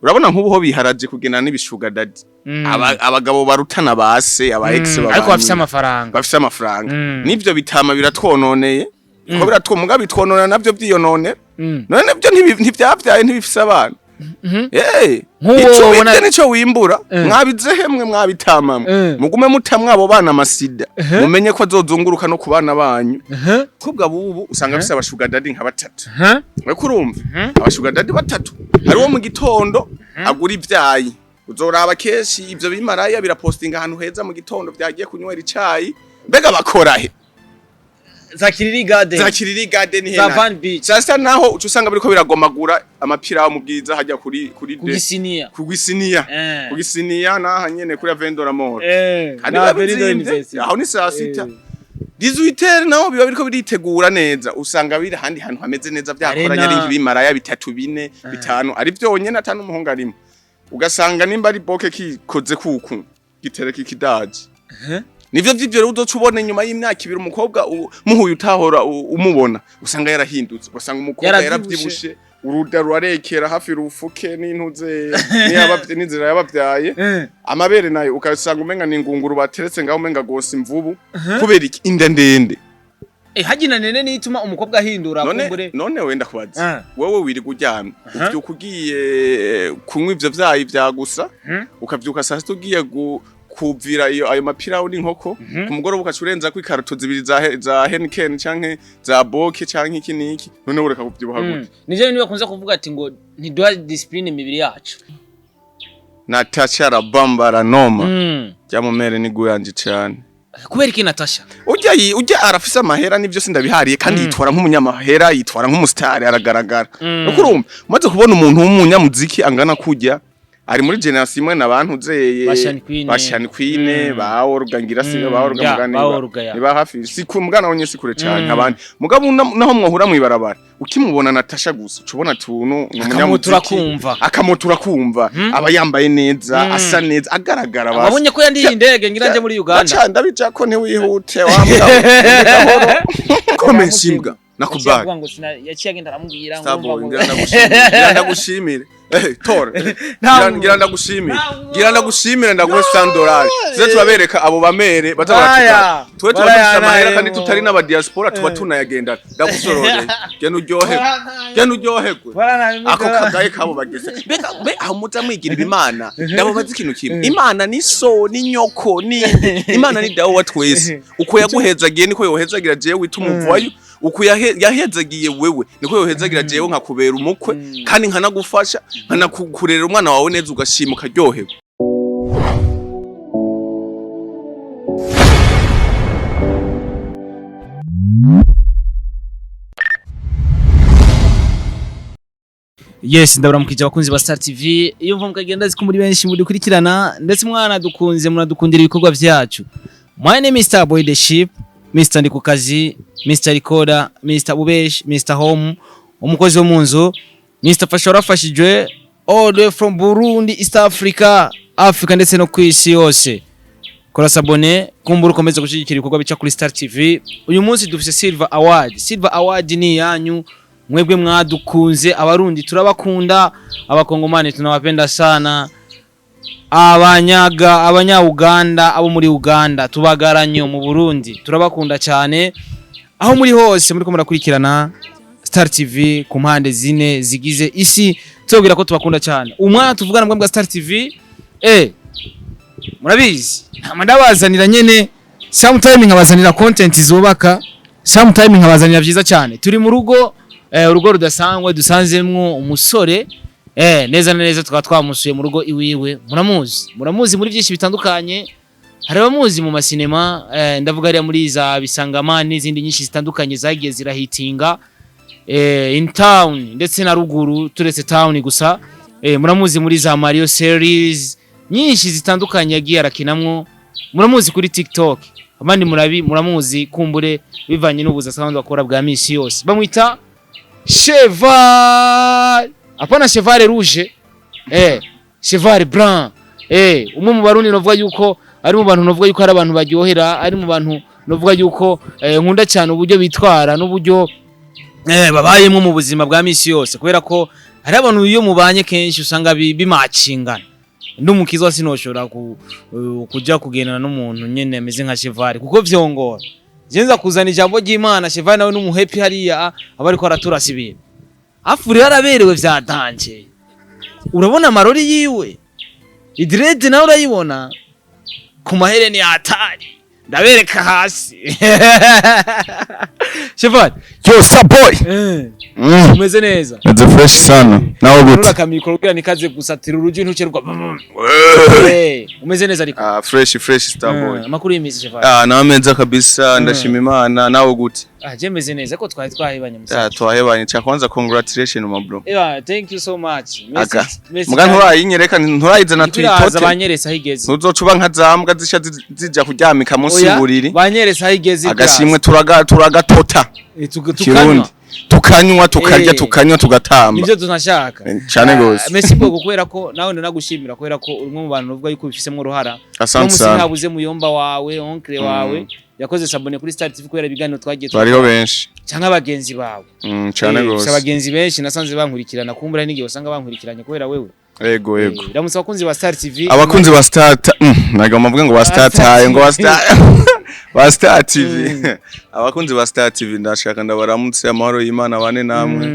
Urabona nk'ubu ho biharaje kugena n'ibisugar daddy, abagabo barutana base aba ex Ariko bafise amafaranga. Bafise amafaranga. Nivyo bitama biratwononeye ko muga bitwononera navyo vyiyononera. None navyo ntivyavyaye, ntibifise abana. Nk'uwo Ico ubona- wibye nico wimbura. Mwabize hemwe mwabitamamwe, mugume mutamwe abo bana amasida, mumenye ko azozunguruka no ku bana banyu. Kobwa bubu usanga afise abasugar daddy nka batatu. Uriko urumva, abasugar daddy batatu. Hari uwo mu gitondo agura ivyayi, uzoraba kenshi ivyo bimaraya birapostinga ahantu heza mu gitondo vyagiye kunywera icayi. Mbega bakora he? Za Kiriri Garden. Za Kiriri Garden Za hena. Van Beach. Sasa naho uca usanga biriko biragomagura amapira mu bwiza hajya kuri Ku de Gisiniya. Ku Gisiniya. Ku Gisiniya naha nyene kuri Avendora Mall. Kandi Na biba Verido bizimvye. University. Aho ni saa sita. 18 naho biba biriko biritegura neza, usanga biri ahandi hantu hameze neza vyakoranye. Arena. Ari nk'ibimaraya bitatu, bine, bitanu, ari vyonyene, ata n'umuhungu arimo. Ugasanga nimba ari boke kikoze kuku gitereka ikidaji. Nivyo vy'ivyo rero uzoca ubona inyuma y'imyaka 2 umukobwa muhuye utahora umubona, usanga yarahindutse, ugasanga umukobwa Yaravyibushe. yaravyibushe, uruda rurarekera hafi rufuke n'intuze n'inzira yabavyaye. Amabere nayo ugasanga umenga ni ingunguru bateretse ngaho, umenga gose imvubu. Kubera iki? Inda ndende. Hagina nene nituma umukobwa ahindura. None kumbure. none wenda kubaza, wewe wirirwa uryamye, uvyuka ugiye kunywa ivyo vyayi vya gusa, ukavyuka saa sita ugiye kuvira iyo ayo mapirawu n'inkoko, ku mugoroba ukaca urenzako ikarato zibiri za Heineken canke za Boke canke iki n'iki, none ureka kuvyibuha gute? Nivyo bintu bakunze kuvuga ati ngo ntiduha discipline imibiri yacu. Natasha arabambara noma ryamumere ni guyanje cane. Kubera iki Natasha? Ujya ujya arafise amahera nivyo sindabihariye, kandi yitwara nk'umunyamahera, yitwara nk'umusitari, aragaragara. Nuko urumva umaze kubona umuntu w'umunyamuziki angana kujya ari muri generation imwe n'abantu zeye. Ba Shani Queen. Ba Shani Queen, ba Orga ngira si ba Orga ya, mugani ba Orga, ya. Niba hafi si ku mugana wonye si kure cyane abandi mugabo naho mwohura mwibarabara ukimubona Natasha gusa ucubona tuntu ni Akamutura umunyamuziki. kumva. Akamutura kumva aba yambaye neza, asa neza, agaragara basi. Wabonye ko yandiye indege ngira nje muri Uganda. Ndaca ndabica ko ntiwihute wa mbwa, gahoro komesha imbwa nakubali. Avuga ngo yaciye agenda aramubwira ngo Starboy, urumva ngo ngira ndagushimire, ngira ndagushimire. Tora. Ngira ndagushimire. Ntabwo. Ngira ndagushimire, ndaguhe $100. Tuze turabereka abo bamere baza Baya. baratukana. Twe tuba dufise amahera kandi Baraya. tutari n'aba diaspora, tuba tunayagendana. Ndagusororeye. Genda uryoherwe. Genda uryoherwe. Ako kagaye kabo bageze. Mbega mbe aho muza mwigira ibimana. Ndababaza ikintu kimwe. Imana ni so, ni nyoko, ni Imana ni dawe wa twese. Uko yaguhezagiye niko yohezagira jewe wita umuvayo. Uko yahezagiye wewe niko yohezagira jewe nkakubera umukwe kandi nkanagufasha nkanakurera umwana wawe neza ugashima ukaryoherwa. Yes, ndabaramukije abakunzi ba Star TV. Iyo mva mukagenda ziko muri benshi mudukurikirana ndetse mwana dukunze muradukundira ibikorwa vyacu. My name is Star Boy the Ship, Mr Ndikukazi, Mr Recorder, Mr Bubesh, Mr Home, umukozi wo mu nzu, Mr Fasha warafashijwe all the way from Burundi, East Africa, Africa ndetse no ku isi yose. Kora s'abonner kumbura ukomeze gushyigikira ibikorwa bica kuri Star TV. Uyu munsi dufise Silver Award. Silver Award ni iyanyu mwebwe mwadukunze. Abarundi turabakunda, abakongomani tunawapenda sana, abanyaga abanyauganda, abo muri Uganda tubagaranyo mu Burundi turabakunda cyane. Aho muri hose muriko murakurikirana Star TV ku mpande zine zigize isi, tubabwira ko tubakunda cyane. Umwana tuvugana mbwa Star TV, murabizi ntama ndabazanira nyene, sometime nkabazanira content zubaka, sometime nkabazanira byiza cyane. Turi mu rugo, urugo rudasanzwe dusanzemwo umusore, neza na neza tukaba twamusuye mu rugo iwiwe. Muramuzi muri byinshi bitandukanye. Hari abamuzi mu masinema, ndavuga ariya muri za Bisangama n'izindi nyinshi zitandukanye zagiye zirahitinga in town ndetse na ruguru turetse town gusa. Muramuzi muri za Mario series nyinshi zitandukanye yagiye arakinamwo. Muramuzi kuri TikTok, abandi murabi muramuzi kumbure bivanye n'ubuza asanzwe akora bwa misi yose. Bamwita Cheval, apana Cheval rouge, Cheval blanc, umwe mu barundi novuga yuko ari mu bantu novuga yuko ari abantu baryohera, ari mu bantu novuga yuko nkunda cyane uburyo bitwara n'uburyo babayemo mu buzima bwa misi yose, kubera ko Hari abantu iyo mubanye kenshi usanga bimacingana. Ndumukizwa sinoshobora kuja kugendana n'umuntu nyene ameze nka Cheval kuko vyongora. Je nza kuzana ijambo ry'Imana, Cheval nawe n'umuhepi hariya aba ariko araturasa ibintu. Afu rero araberewe vya danger. Urabona amarori yiwe, i dread nawe urayibona ku mahereni atari ndabereka hasi. Cheval. Yo, Starboy. Umeze neza? Meze fresh sana. Nawe Nura gute? Akamikoro kugira nikaze gusatira uruji ntucerwa. Umeze neza ariko? Ah, fresh fresh, Starboy. Amakuru y'imisi, Cheval? Ah, nawe meza kabisa, ndashima Imana. Nawe gute? Ah, je meze neza ko twari twahebanye musa. Ah, twahebanye. Cha kwanza, congratulations, my bro. Eba, thank you so much. Merci. Aka. Merci. Muga nturayinyereka, nturayizana tuyitote. tuyitote. Banyeretse aho igeze. Ntuzoca uba nka za mbwa zisha zija kuryamika munsi Oya, y'uburiri. banyeretse aho igeze. Agashimwe turagatota. Tukanywa. Kirundi. Tukanywa, tukarya, tukanywa, tugatamba. Nivyo tunashaka. Cane gose. Merci beaucoup kubera ko nawe ndanagushimira kubera ko uri umwe mu bantu uvuga yuko ubifisemo uruhara. Asante Uno musi sana. ntabuze muyomba wawe, oncle wawe yakoze s'abonner kuri Star TV kubera ibiganiro twagiye Bariho benshi. Canke abagenzi bawe. Cane Ufise gose. abagenzi benshi nasanze bankurikirana, kumbura n'igihe usanga bankurikiranye kubera wewe. Ego, ego. Ramutse abakunzi ba Star TV. Abakunzi ba Star, nagomba mvuge ngo ba Star Time, ngo ba Star TV. Abakunzi ba Star TV, ndashaka ndabaramutse, amahoro y'Imana bane namwe.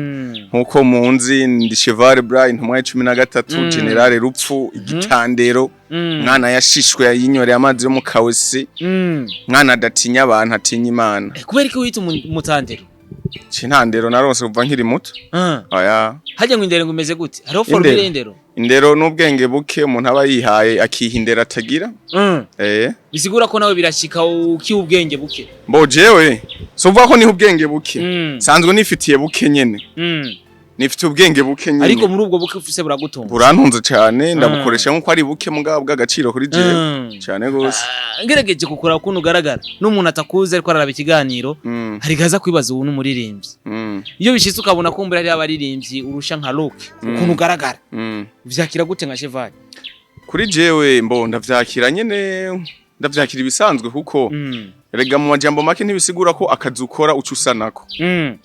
Nkuko munzi, ndi Cheval Bra, intumwa ya 13, General Rupfu, igitandero, mwana yashishwe yayinyoreye amazi yo mu kawesi, mwana adatinya abantu, atinya Imana. Kubera iki wita umutandero? Cintandero naronse kuva nkiri muto. Oya. Harya ngo indero ngo imeze gute? Hariho formule Indero. y'indero? Indero n'ubwenge buke umuntu aba yihaye, akiha indero atagira. Bisigura ko nawe birashika ukiha ubwenge buke. Mbo jewe so uvuga ko niho ubwenge buke, sanzwe nifitiye buke nyene. Nifitiye ubwenge buke nyene. Ariko muri ubwo buke ufise buragutunga. Burantunze cane, ndabukoresha nkuko ari buke mugabo bw'agaciro kuri jewe. Cane gose. Ah, ngerageje kukura ukuntu ugaragara n'umuntu atakuzi ariko araraba ikiganiro, hari gaza kwibaza ubu n'umuririmbyi. Iyo bishitse ukabona kumbura hari abaririmbyi urusha nka look, ukuntu ugaragara, vyakira gute nka Cheval? Kuri jewe mbo ndavyakira nyene, ndavyakira ibisanzwe kuko erega mu majambo make ntibisigura ko akazi ukora uca usa nako.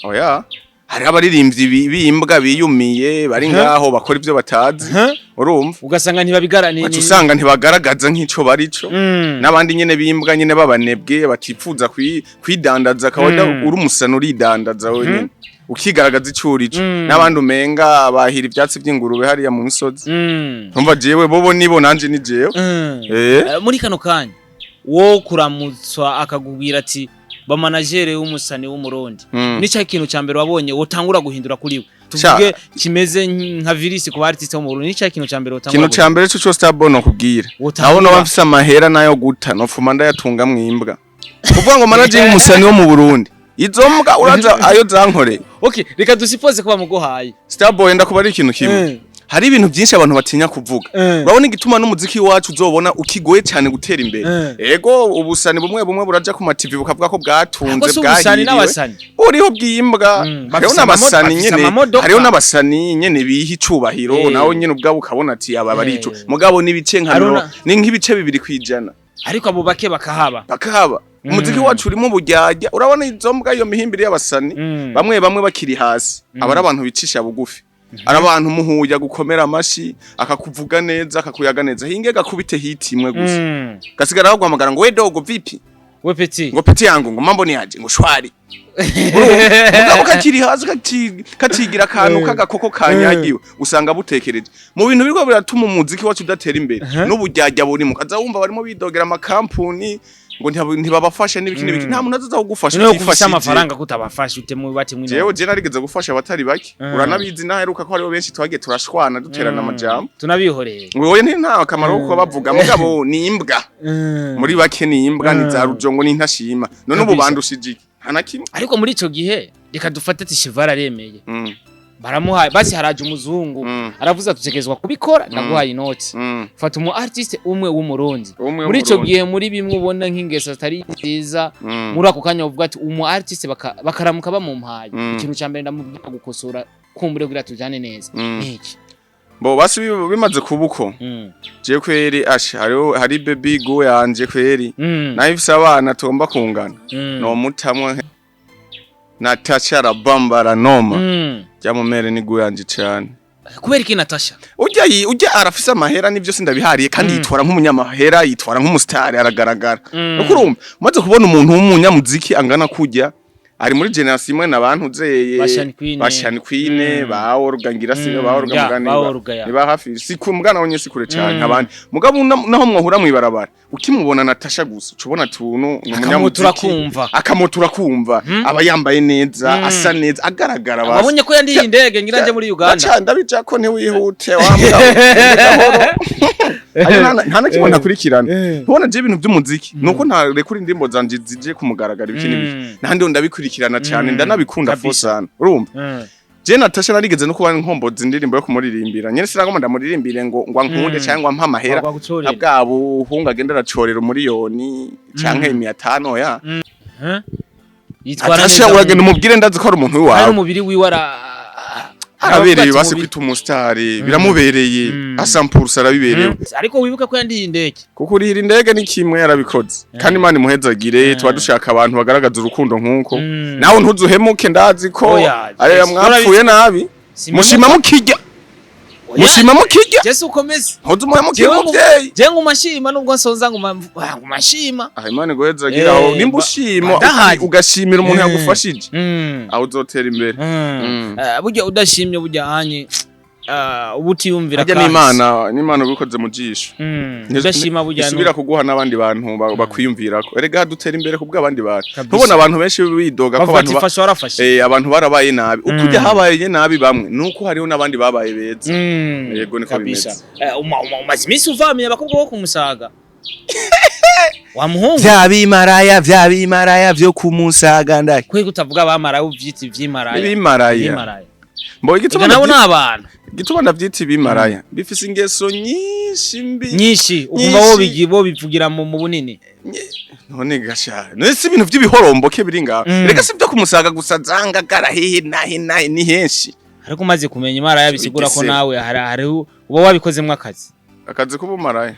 Oya, hariho abaririmbyi bimbwa biyumiye bari ngaho bakora ivyo batazi. Urumva? Ugasanga ntibabigara ni Baca usanga ntibagaragaza nk'ico barico. N'abandi nyene bimbwa nyene babanebwe batipfuza kwidandaza kawaida. Uri umusana uridandaza wenyene, ukigaragaza ico urico. N'abandi umenga bahira ivyatsi vy'ingurube hariya mu misozi. Ntumva jewe bobo nibo nanje ni jewe. Muri kano kanya wo kuramutswa akakubwira ati ba manager w'umusani w'Umurundi, ni cya kintu cya mbere wabonye wotangura guhindura kuri we, tuvuge kimeze nka virus ku ba artiste bo mu Burundi, ni cya kintu cya mbere wotangura? Ikintu ca mbere co Starboy nokubwira, Wotangura. nabona bafise amahera nayo guta nofuma ndayatunga mwimbwa, kuvuga ngo manager w'umusani wo mu Burundi, izo mbwa uraza ayo zankoreye. Okay, reka dusuppose ko bamuguhaye. Starboy, ndakuba ari ikintu kimwe. Hari ibintu byinshi abantu batinya kuvuga. Urabona igituma n'umuziki wacu uzobona ukigoye cyane gutera imbere? Ego, ubusani bumwe bumwe buraja ku ma TV bukavuga ko bwatunze, Ako si ubusani bwahiriwe. n'abasani. Uriho bw'imbwa. Mm, Hariho bafise n'abasani bafise nyene, amamodoka. hariho n'abasani nyene biha icubahiro. Nawe nyene ubwabo ukabona ati aba barico, mugabo n'ibice nka Hariho ni nk'ibice 2%. Ariko abo bake bakahaba. Bakahaba. Umuziki wacu urimo uburyarya. Urabona izo mbwa, iyo mihimbiri y'abasani, bamwe bamwe bakiri hasi aba ari abantu bicisha bugufi, ari abantu muhuya gukomera amashi, akakuvuga neza, akakuyaga neza, hinge gakubite hit imwe gusa, gasigara baguhamagara ngo: "We dogo, vipi?" We petit. Ngo: "Petit yangu," ngo: "Mambo ni aje?" Ngo: "Shwari." Mugabo kakiri hasi kacigira akantu k'agakoko kanyagiwe, usanga butekereje mu bintu biriko biratuma umuziki wacu udatera imbere n'uburyarya burimo. Kaza wumva barimo bidogera amakampuni ngo ntibabafashe n'ibiki n'ibiki. Nta muntu azoza kugufasha Noneho kufisha utifashije. Amafaranga kutabafasha utemu bati mwino. Jewe je narigeze gufasha abatari bake. Uranabizi, naheruka ko hariho benshi twagiye turashwana, duterana amajambo. Tunabihoreye. Ngo oya, nta akamaro ko kuba bavuga, mugabo ni imbwa. Muri bake ni imbwa, ni za rujongo n'intashima. None ubu Kabisa. bandushije iki? Nta na kimwe. Ariko muri ico gihe reka dufate ati Cheval aremeye, baramuhaye basi, haraje umuzungu, aravuze ati utegerezwa kubikora, ndaguhaye inoti, fata umu artiste umwe w'Umurundi. Umwe Muri ico w'Umurundi. gihe, muri bimwe ubona nk'ingeso atari nziza, muri ako kanya uvuga ati umu artiste bakaramuka bamumpaye, ikintu ca mbere ndamubwira gukosora kumbure kugira tujane neza, niki? Bo basi bimaze kuba uko, je kweri asha hariho hari baby go yanje kweri, nayo ifise abana tugomba kungana, no mutamwe Natasha arabambara noma. Ryamumere ni go yanje cane. Kubera iki Natasha? Ujya arafise amahera, nivyo sindabihariye, kandi yitwara nk'umunyamahera, yitwara nk'umusitari, aragaragara. Nuko urumva umaze kubona umuntu w'umunyamuziki angana kujya ari muri generation imwe n'abantu zeye Ba Shani Queen. Ba Shani Queen, ba Orga, ngira si ba Orga, Ya, mugani ba Orga, ya. Ni ba hafi, si ku mugana wonye, si kure cyane abandi. Mugabo naho mwahura mwibarabara, ukimubona Natasha gusa ucubona tuntu ni Akamutura umunyamuziki. kumva. Akamutura kumva, aba yambaye neza, asa neza, agaragara basi. Wabonye ko yandiye indege ngira nje muri Uganda. Ndaca ndabica ko ntiwihute wa mbwa we. Gahoro. Ayo nta na kimwe ntakurikirana. Ntubona je ibintu by'umuziki nuko ntarekura indirimbo zanje zije kumugaragara, ibiki n'ibiki. Nahandi ho ndabikurikirana cyane, ndanabikunda Kabisa. fo sana. Urumva? Je Natasha narigeze no kuba nkomboza indirimbo yo kumuririmbira. Nyene sinagomba ndamuririmbire ngo ankunde cyangwa ampe amahera. Wagwa gucorera. Nka bwa buhungu agenda aracorera umuriyoni canke 500 ya. Yitwara Natasha neza. uragenda umubwire, ndazi ko ari umuntu Hari w'iwawe. umubiri wiwe ara Arabereye basi. Umubiri. Kwita umusitari biramubereye, asampulse arabiberewe. Ariko wibuke ko yandiye indege. Kuko urihira indege ni kimwe, yarabikoze kandi Imana imuhezagire. Tuba dushaka abantu bagaragaza urukundo nk'uko. Nawe ntuzuhemuke, ndazi ko Oya, ariya Jesu, mwapfuye nabi. Mushima mukirya, mushima mukirya. Jesu ukomeze. Ntuze umuhemukire Jewe umuvyeyi. Je nguma nshima nubwo nsonza, nguma nshima. Ah, Imana iguhezagira aho nimba ushima ndahari. ugashimira umuntu yagufashije, aho uzotera imbere. Burya udashimye, burya hanye uba utiyumvira Harya kahise. n'Imana ubikoze mu jisho. Udashima burya Isubira kuguha n'abandi bantu bakwiyumvirako. Erega dutera imbere kubw'abandi bantu. Kabisa. Ntubona abantu benshi bidoga ko bavuga abantu ati fasha warafashe. Abantu barabaye nabi. Ukujya habaye nabi bamwe nuko hariho n'abandi babaye beza. Yego, niko Kabisa. bimeze. Umaze iminsi uvamiye abakobwa bo kumusaga wa muhungu. Vya bimaraya, vya bimaraya vyo kumusaga ndaki. Kwega utavuga abamaraye, uvyita ivyimaraya? Ibimaraya. Ibimaraya. Mbo igituma Ega nabo ni abantu. Igituma ndavyita ibimaraya, bifise ingeso nyinshi mbi. Nyinshi, ukumva Nyinshi. wo bo bivugira mu bunini. None gasha none si ibintu vy'ibihoromboke biri ngaho? Reka si byo kumusaga gusa, zangagara hehe nahe nahe, ni henshi. Ariko umaze kumenya imaraya bisigura ko Igesera. nawe hari uba wabikozemwo akazi. Akazi k'ubumaraya?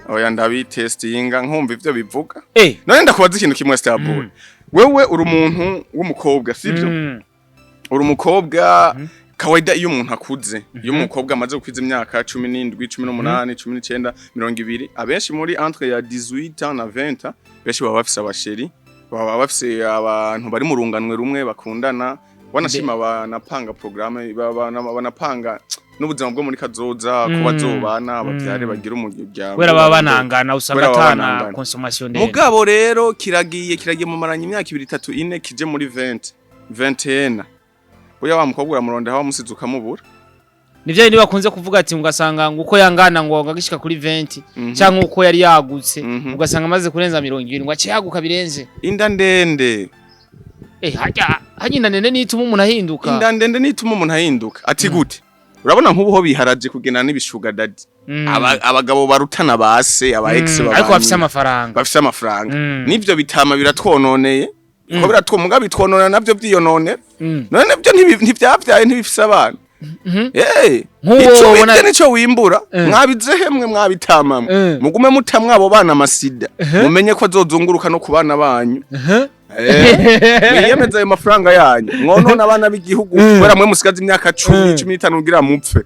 Oya, ndabitestinga nkumva ivyo bivuga. None ndakubaza ikintu kimwe, Starboy. Wewe uri umuntu w'umukobwa, sivyo? Uri umukobwa. Kawaida iyo umuntu akuze, iyo umukobwa amaze gukwiza imyaka 17, 18, 19, 20, abenshi muri entre ya 18 ans na 20 ans, benshi baba bafise aba chéri, baba bafise abantu bari mu runganwe rumwe bakundana, wanashima banapanga programme, banapanga n'ubuzima bwo muri kazoza ko bazobana, bavyare, bagira umuryango. Kubera baba banangana, usanga Kubera baba atana banangana. consommation ndende. Mugabo rero kiragiye mumaranye imyaka 2, 3, 4, kije muri 20, 21, buya wa mukobwa uramurondera wamusize ukamubura. Nivyo bindi bakunze kuvuga ati ugasanga ngo uko yangana ngo agishika kuri 20 cyangwa uko yari yagutse, ugasanga amaze kurenza 70 ngo ace yaguka birenze. Inda ndende. Hajya inda ndende nituma umuntu ahinduka. Inda ndende nituma umuntu ahinduka. Ati gute? Urabona nk'ubu ho biharaje kugena n'ibi sugar daddy. Abagabo barutana base aba ex Ariko babanye. bafise amafaranga. Bafise amafaranga. Nivyo bitama biratwononeye ko muga bitwonona navyo vyiyononera. None navyo ntivyavyaye, ntibifise abana. Nk'uwo Ico wibye nico wimbura. Mwabize hemwe, mwabitamamwe. Mugume mutamwe abo bana amasida, mumenye ko azozunguruka no ku bana banyu. Mwiyemeze ayo mafaranga yanyu mwonona abana b'igihugu, kubera mwe musigaze imyaka 10, 15 kugira mupfe.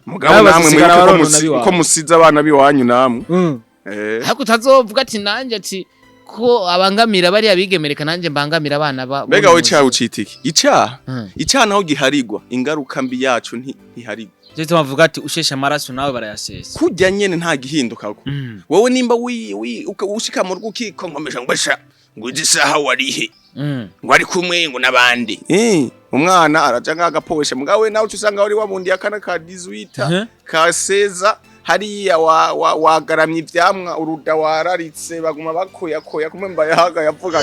Mugabo Nawe namwe bazosigara mwibuke ko baronona abiwanyu. ko musize abana b'iwanyu namwe. Ariko utazovuga ati nanjye ati ko abangamira bariya bigemereka, nanjye mbangamira abana ba Mbega wowe icaha ucita iki? Icaha icaha naho giharigwa, ingaruka mbi yacu ntiharigwa. Cyo gituma bavuga ati usheshe amaraso nawe barayasesa. Kurya nyene nta gihindukako. Wowe nimba ushika mu rugo ukikonkomesha ngo sha ngo izi saha warihe, ngo ari kumwe ngo n'abandi. Umwana araja nk'agaposhe, mugabo nawe uca usanga wari wabundiye akana ka 18, ka seza hariya wagaramye ivyamwa, uruda wararitse, baguma bakoyakoya kumwe. Mbayahaga yavuga,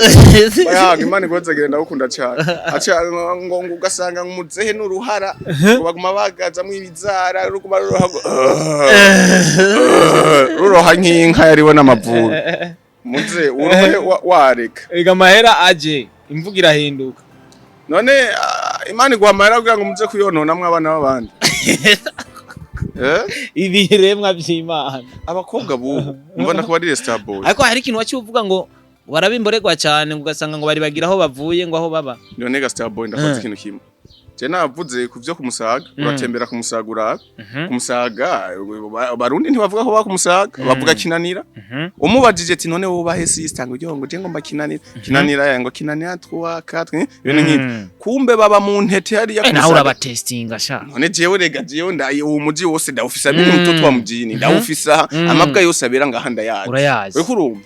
Mbayahaga, Imana igozagire, ndagukunda cane, aca ngo ugasanga umuzehe n'uruhara ngo baguma bagazamwo ibizara, ruguma ruroha ruroha nk'inka yariwe n'amavuru. Muze uruhe wareka. Ega amahera aje imvugo irahinduka. None Imana iguha amahera kugira ngo muze kuyononamwo abana b'abandi? Ibiremwa vy'Imana. Abakobwa bubu mbona ko bari stable. Ariko hari ikintu waciye uvuga ngo barabimborerwa cyane, ngo ugasanga ngo bari bagira aho bavuye ngo aho baba. None ga Starboy, ndakoze ikintu kimwe. Je navuze ku vyo kumusaga, uratembera ku Musaga, urabe ku Musaga. Barundi ntibavuga ko ba ku Musaga, bavuga Kinanira. Umubajije ati: "None wowe ubahe sister?" Ngo: "Ngo je ngo mba Kinanira." Kinanira ya ngo Kinanira 3 4, ibintu nk'ivyo. Kumbe baba mu ntete hariya ku Nawe Musaga. Urabatestinga sha. None jewe, rega jewe ndaye uwo muji wose ndawufisa, mimi mtoto wa mjini, ndawufisa. Amabwa yose abera ngaha ndayazi. Urayazi. Uriko urumva?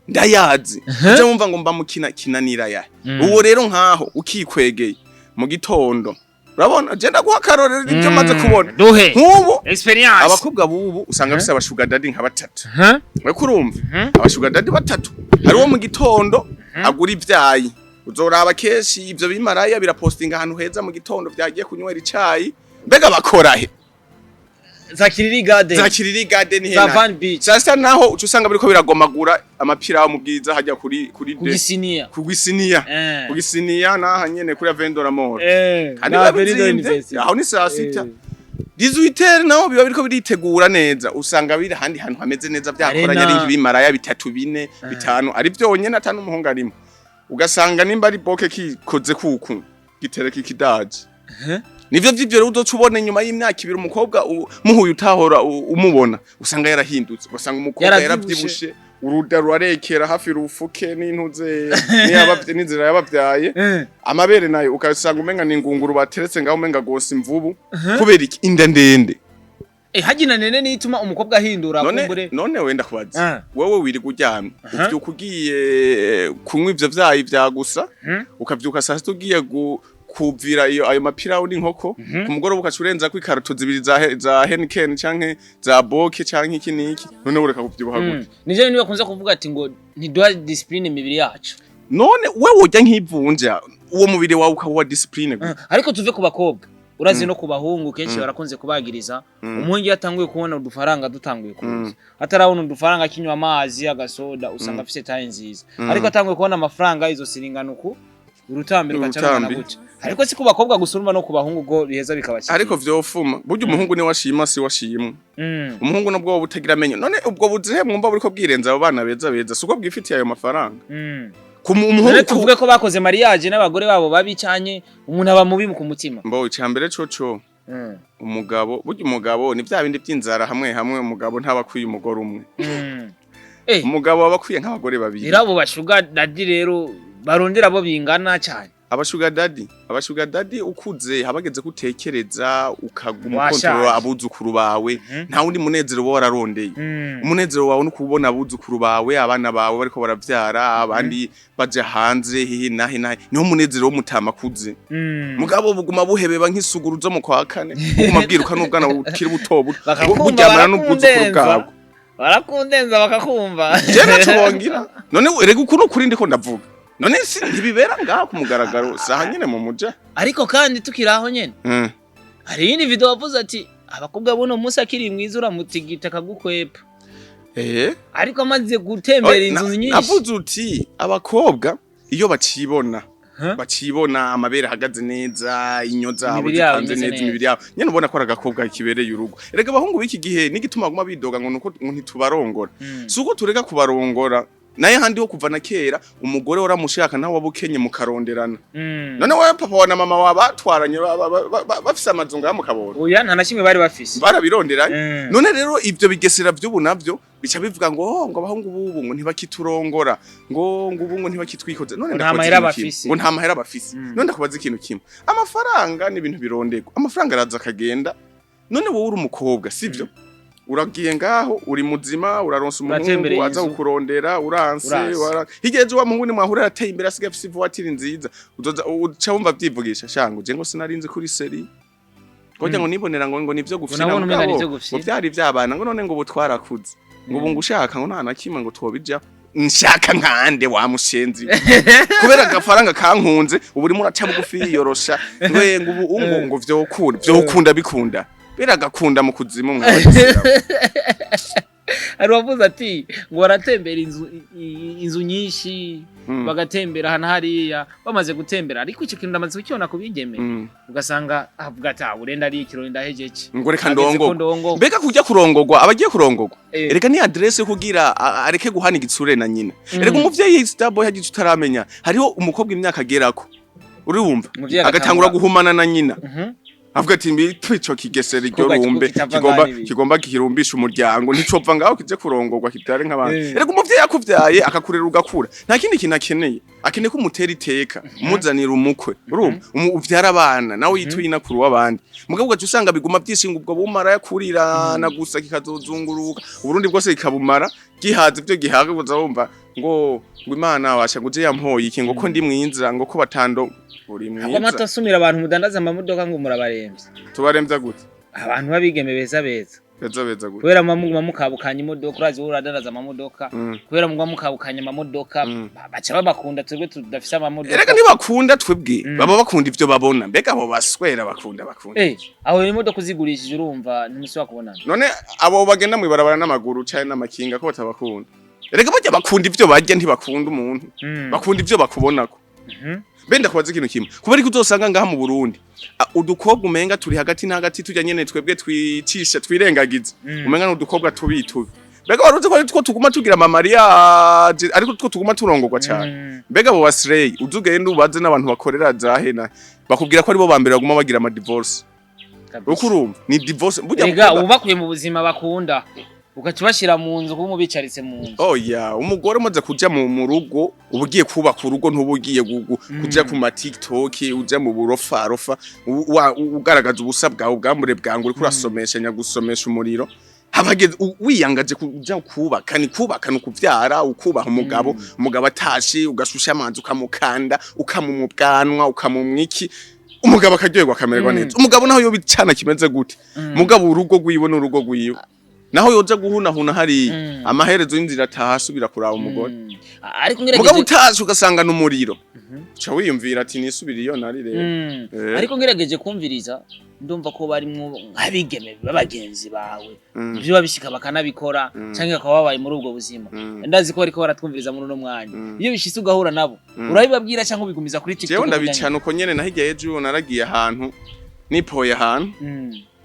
Ndayazi. Uje wumva ngo mba mu Kinanira ya. Uwo rero nkaho ukikwegeye mu gitondo, urabona, je ndaguha akarorero ibyo maze kubona. Duhe nk'ubu experience. Abakobwa bubu usanga bafise abasugar daddy nka batatu. Uriko urumva? Mhm. Abasugar daddy batatu. Hari uwo mu gitondo agura ivyayi, uzoraba kenshi ivyo bimaraya birapostinga ahantu heza mu gitondo vyagiye kunywera icayi. Mbega bakora he? Za Kiriri Garden. Za Kiriri Garden. Za Hena Van Beach. Sasa naho uca usanga biriko biragomagura amapira mu bwiza hajya kuri Ku Gisiniya. Ku Gisiniya. Ku Gisiniya naha nyene kuri Avendora Mall. Kandi na biba Verido bizimvye. University. Aho ni saa sita. 18h naho biba biriko biritegura neza, usanga biri ahandi hantu hameze neza vyakoranye. Arena. Ari nk'ibimaraya bitatu, bine, bitanu, ari vyonyene, ata n'umuhungu arimo. Ugasanga nimba ari boke kikoze kuku gitereka ikidaji. Nivyo vy'ivyo rero uzoca ubona inyuma y'imyaka 2 umukobwa muhuye utahora umubona, usanga yarahindutse, ugasanga umukobwa Yaravyibushe. yaravyibushe, uruda rurarekera hafi rufuke n'intuze n'inzira yabavyaye. Amabere nayo ugasanga umenga ni ingunguru bateretse ngaho, umenga gose imvubu. Kubera iki? Inda ndende. Hagina nene nituma umukobwa ahindura. None kumbure. None wenda kubaza, wewe wirirwa uryamye, uvyuka ugiye kunywa ivyo vyayi vya gusa, ukavyuka saa sita ugiye kuvira iyo ayo mapirawu n'inkoko, ku mugoroba ukaca urenzako ikarato zibiri za Heineken canke za Boke canke iki n'iki, none ureka kuvyibuha gute? Nivyo bintu bakunze kuvuga ati ngo ntiduha discipline imibiri yacu. None we worya nk'ivunja, uwo mubiri wawe ukaba uwa discipline gute? Ariko tuve ku bakobwa, urazi no ku bahungu kenshi barakunze kubagiriza. Umuhungu iyo atanguye kubona udufaranga dutanguye kuza, atarabona udufaranga akinywa amazi agasoda, usanga afise taille nziza. Ariko atanguye kubona amafaranga, izo siringana uku urutambi rukaca rungana Urutambi. gutya. Ariko si ku bakobwa gusa, urumva no ku bahungu ubwo biheza bikabashyikira. Ariko vyofuma burya umuhungu niwe ashima, si washimwe. Umuhungu nubwo woba utagira amenyo, none ubwo buzihe mwumva buriko bwirenza abo bana beza beza, si uko bwifitiye ayo mafaranga? Ku umuhungu None tuvuge ko bakoze mariage n'abagore babo babi cyane, umuntu aba mubi ku mutima? Mbo icambere coco, umugabo burya, umugabo ni vya bindi vy'inzara hamwe hamwe, umugabo ntaba akwiye umugore umwe. Umugabo aba akwiye nk'abagore babiri. Rero abo basugar daddy rero barondera abo bingana cyane. Abasugar daddy, abasugar daddy ukuze habageze kutekereza ukaguma Washaje. ukontorora abuzukuru bawe. Nta wundi munezero uba wararondeye. Umunezero wawe no kubona abuzukuru bawe, abana bawe bariko baravyara, abandi baja hanze hehe nahe nahe, niho munezero w'umutama akuze. Mugabo buguma buhebeba nk'isuguru zo mu kwa kane, buguma bwiruka n'ubwana bukiri buto buto, Bakakumva. buryamana n'ubwuzukuru Barakundenza. bwabwo. Barakundenza bakakumva. Je naco bongira. None erega uku nukuri ndiko ndavuga, none si ntibibera ngaha ku mugaragaro saha nyene mu muja? Ariko kandi tukiri aho nyene, hari iyindi video wavuze ati abakobwa buno munsi akiri mwiza uramutigita akagukwepa, ariko amaze gutembera inzu nyinshi. Navuze uti abakobwa iyo bacibona, Huh? bacibona amabere ahagaze neza, inyo zabo Imibiri yabo zipanze imeze neza, neza. Imibiri yabo nyene ubona ko ari agakobwa kibereye urugo. Erega abahungu b'iki gihe n'igituma baguma bidoga ngo nuko ngo ntitubarongora, si uko tureka kubarongora. Naye handi ho kuva na kera umugore waramushaka nawe waba ukenye mukaronderana. None wewe papa wa na mama wa batwaranye bafise amazu ngaha mukabona? Oya, nta na kimwe bari bafise. Barabironderanye. None rero ivyo bigesera vy'ubu navyo bica bivuga ngo: "Oh, ngo abahungu bubu ngo ntibakiturongora, ngo ubu ngo ntibakitwikoze." None Ngo nta ndakubaza mahera ikintu kimwe. bafise. Ngo nta mahera bafise. None ndakubaza ikintu kimwe, amafaranga ni ibintu bironderwa, amafaranga araza akagenda. None wowe uri umukobwa, sivyo? Uragiye ngaho uri muzima, uraronsa umuhungu Uratembereye aza inzu. kukurondera, uranse. Uranse. Hirya ejo wa muhungu nimwahura arateye imbere, asigaye afise ivoiture nziza, uzoza uca wumva vyivugisha shango: "Je ngo sinarinzi kuri seri ngoja ngo nibonera ngo nivyo gufina." Nabona umenga Mugabo, nivyo gufina. ngo vyari vyabana, ngo none ngo ubu twarakuze, ngo ubu ngo ushaka ngo nta na kimwe ngo twobija nshaka nkande wa mushenzi, kubera agafaranga kankunze ubu urimo uraca bugufi yiyorosha ngo ubu ngo vyokunda vyokunda bikunda biragakunda mu kuzimu mwabagisiramu. Hari uwavuze ati ngo baratembera inzu inzu nyinshi, bagatembera ahantu hariya bamaze gutembera. Ariko icyo kintu ndamaze kukibona ku bigeme, ugasanga avuga ati: "Ah, urenda ari ikirori ndahejeje." Ngo reka Hageze ko ndongogwa. ndongogwa. Mbega kujya kurongogwa, abagiye kurongogwa, erega ni adresse yo kugira areke guhana igitsure na nyina. Erega umuvyeyi Starboy hagize utaramenya, hariho umukobwa imyaka agerako Urumva, Umuvyeyi agatangura agatangura guhumana na nyina, avuga ati: "Mbi ico kigesera iryo Kuko rumbe kitava kigomba ngaho ibi." Kigomba kirumbisha umuryango, nticopfa ngaho kije kurongorwa kibyare nk'abantu. Eh. Erega umuvyeyi akuvyaye akakurera ugakura, nta kindi kintu akeneye. Akeneye ko umutera iteka, umuzanira umukwe, urumva, uvyara abana nawe yituye inakuru w'abandi. Mugabo ugaca usanga biguma vyishinga ubwo bumara yakurirana gusa, kikazozunguruka Uburundi bwose kikabumara, gihaza ivyo gihaga. Uza wumva ngo Imana washa ngo uje yampoye iki, ngo ko ndi mwiza, ngo ko batando uri Ako mwiza. Amata asumira abantu mudandaza amamodoka ngo murabaremvye. Tubaremvya gute? Abantu babigeme beza beza. Beza beza gute? Kubera muba muguma mukabukanya imodoka, urazi wowe uradandaza amamodoka. Kubera muguma mukabukanya amamodoka, baca babakunda, twebwe tudafise amamodoka. Erega ntibakunda twebwe, baba bakunda ivyo babona. Mbega abo baswera bakunda? Aho rero imodoka uzigurishije, urumva ntimusubira kubonana. None abo bagenda mw'ibarabara n'amaguru canke n'amakinga ko batabakunda? Erega burya bakunda ivyo barya, ntibakunda umuntu. Bakunda ivyo bakubonako. Benda kubaza ikintu kimwe: kubera ko uzosanga ngaha mu Burundi udukobwa umenga turi hagati na hagati, tujya nyene twebwe twicisha twirengagiza, umenga n'udukobwa tubi tubi, mbega wari uzi ko ari two tuguma tugira ama mariage, ariko two tuguma turongorwa cane? Mbega abo basirey uzugenda ubaze n'abantu bakorera za hena, bakubwira ko aribo ba mbere baguma bagira ama divorce. Kabisa. Uko urumva ni divorce burya. Erega uba bakuye mu buzima bakunda, ugaca ubashira mu nzu, kuba umubicaritse mu nzu. Oya, umugore umaze kuja mu rugo, uba ugiye kubaka urugo, ntuba ugiye kuja ku ma TikTok, uja mu burofarofa ugaragaza ubusa bwawe, ubwambure bwangu, uriko urasomesha nyagusomesha umuriro. Habageze wiyangaje kuja kubaka, ni kubaka, ni ukuvyara, ukubaha umugabo. Umugabo atashe ugashusha amazi, ukamukanda, ukamumwa ubwanwa, ukamumwa iki, umugabo akaryoherwa, akamererwa neza. Umugabo naho yoba icana kimeze gute, mugabo urugo rwiwe n'urugo rwiwe, naho yoja guhunahuna hariya, amaherezo y'inzira ataha asubira kuraba umugore. Ariko Mugabo ngerageje utashe ugasanga n'umuriro, uca wiyumvira ati: "Nisubire iyo nari rero." Ariko ngerageje kumviriza, ndumva ko barimwo nk'abigeme b'abagenzi bawe, ivyo babishika bakanabikora, canke bakaba babaye muri ubwo buzima. Ndazi ko bariko baratwumviriza muri uno mwanya. Iyo bishitse ugahura nabo, urabibabwira cyangwa ubigumiza kuri TikTok? Jewe ndabicana uko nyene. Nahigiye ejo naragiye ahantu, nipoye ahantu.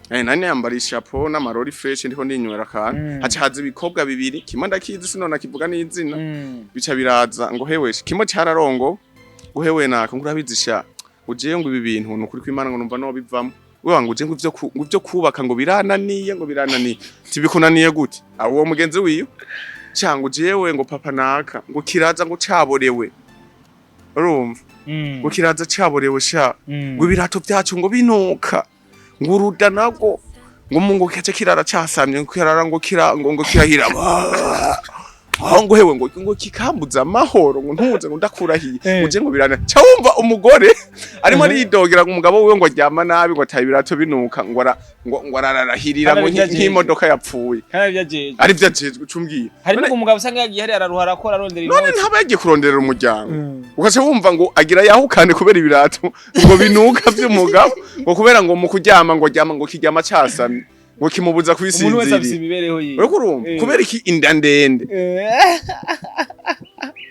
Nari niyambara ishapo n'amarori fresh, ndiko ndinywera akantu. Haca haza ibikobwa bibiri, kimwe ndakizi sinona kivuga n'izina. Bica biraza ngo: "Hewe." Kimwe cararongo ngo: "Hewe naka," ngo: "Urabizi sha, ujeyo," ngo: "Ibi bintu nukuri kw'Imana," ngo: "Numva no bivamo wewe," ngo: "Uje," ngo: "Ivyo ngo ivyo kubaka," ngo: "Birananiye," ngo: "Birananiye." Tibikunaniye gute? Abo uwo mugenzi wiyo cyangwa jewe ngo: "Papa naka," ngo: "Kiraza," ngo: "Caborewe." Urumva, ngo: "Kiraza caborewe sha," ngo: "Ibirato byacu," ngo: "Binuka," ngo: "Uruda nago," ngo mu ngo kace kirara casamye, ngo kirara ngo kira ngo kirahira aho, ngo: "Hewe," ngo: "Kikambuza amahoro," ngo: "Ntuze," ngo: "Ndakurahiye." Uje ngo birana ca wumva umugore arimo aridogera ngo umugabo wiwe ngo aryama nabi, ngo ataye ibirato binuka, ngo ara ngo arararahirira ngo Kandi arivyo nk'imodoka yapfuye. Kandi arivyo ajejwe. Ari vyo ajejwe, ucumbwiye. Hari n'ubwo umugabo usanga yagiye hariya araruha, arakora, arondera None inoti. ntaba yagiye kuronderera umuryango, ugaca wumva ngo agira yahukane kubera ibirato ngo binuka vy'umugabo, ngo kubera ngo mu kuryama ngo aryama ngo kiryama casamye, ngo kimubuza Umuntu wese afise kwisinzirira. imibereho yiwe. Uriko urumva? Kubera iki inda ndende?